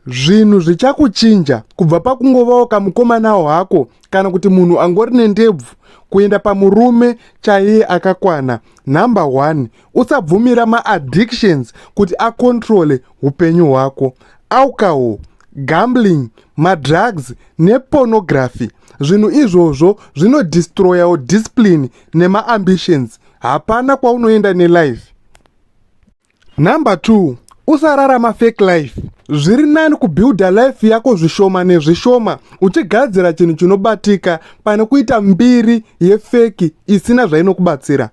Zvinhu zvichakuchinja kubva pakungovawo kamukomana hwako kana kuti munhu angori nendebvu kuenda pamurume chaiye akakwana. Number 1, usabvumira maaddictions kuti acontrole upenyu hwako. Alcohol, gambling, madrugs nepornography, zvinhu izvozvo zvinodestroyawo discipline nemaambitions. Hapana kwaunoenda nelife. Number 2, usararama fake life. Zviri nani kubuilda life yako zvishoma nezvishoma uchigadzira chinhu chinobatika pane kuita mbiri yefake isina zvainokubatsira.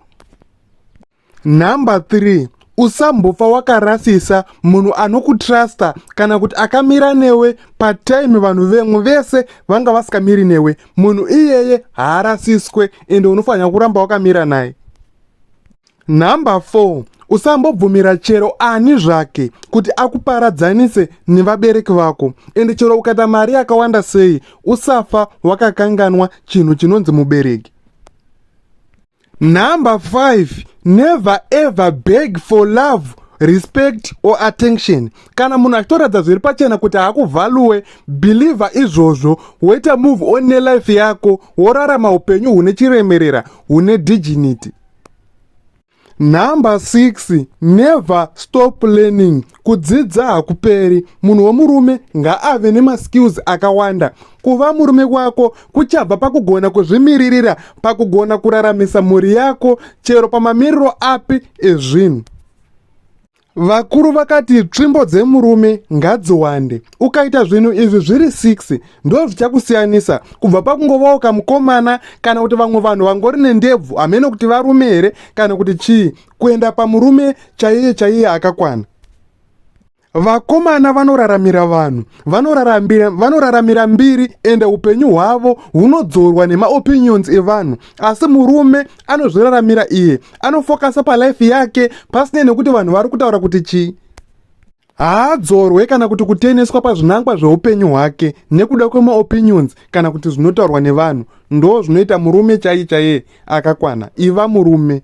Number 3, usambofa wakarasisa munhu anokutrusta kana kuti akamira newe patime vanhu vemwe vese vanga vasikamiri newe. Munhu iyeye haarasiswe, ende unofanira kuramba wakamira naye. Number 4, usambobvumira chero ani zvake kuti akuparadzanise nevabereki vako. Ende chero ukaita mari yakawanda sei, usafa wakakanganwa chinhu chinonzi mubereki. Number 5, never ever beg for love, respect or attention. Kana munhu achitoratidza zviri pachena kuti haakuvalue, believe izvozvo, woita move on nelife yako, worarama upenyu hune chiremerera, hune dignity. Number 6, never stop learning. Kudzidza hakuperi. Munhu wemurume ngaave nemaskills akawanda. Kuva murume kwako kuchabva pakugona kuzvimiririra, pakugona kuraramisa mhuri yako chero pamamiriro api ezvinhu. Vakuru vakati tsvimbo dzemurume ngadziwande. Ukaita zvinhu izvi zviri 6, ndo zvichakusiyanisa kubva pakungovawo kamukomana kana kuti vamwe vanhu vangori nendebvu, hamene kuti varume here kana kuti chii, kuenda pamurume chaiye chaiye akakwana. Vakomana vanoraramira vanhu, vanoraramira mbiri, ende upenyu hwavo hunodzorwa nemaopinions evanhu. Asi murume anozviraramira iye, anofokasa palife yake pasinei nekuti vanhu vari kutaura kuti chii. Haadzorwe kana kuti kuteneswa pazvinangwa zveupenyu hwake nekuda kwemaopinions kana kuti zvinotaurwa nevanhu. Ndo zvinoita murume chaiye chaiye akakwana. Iva murume.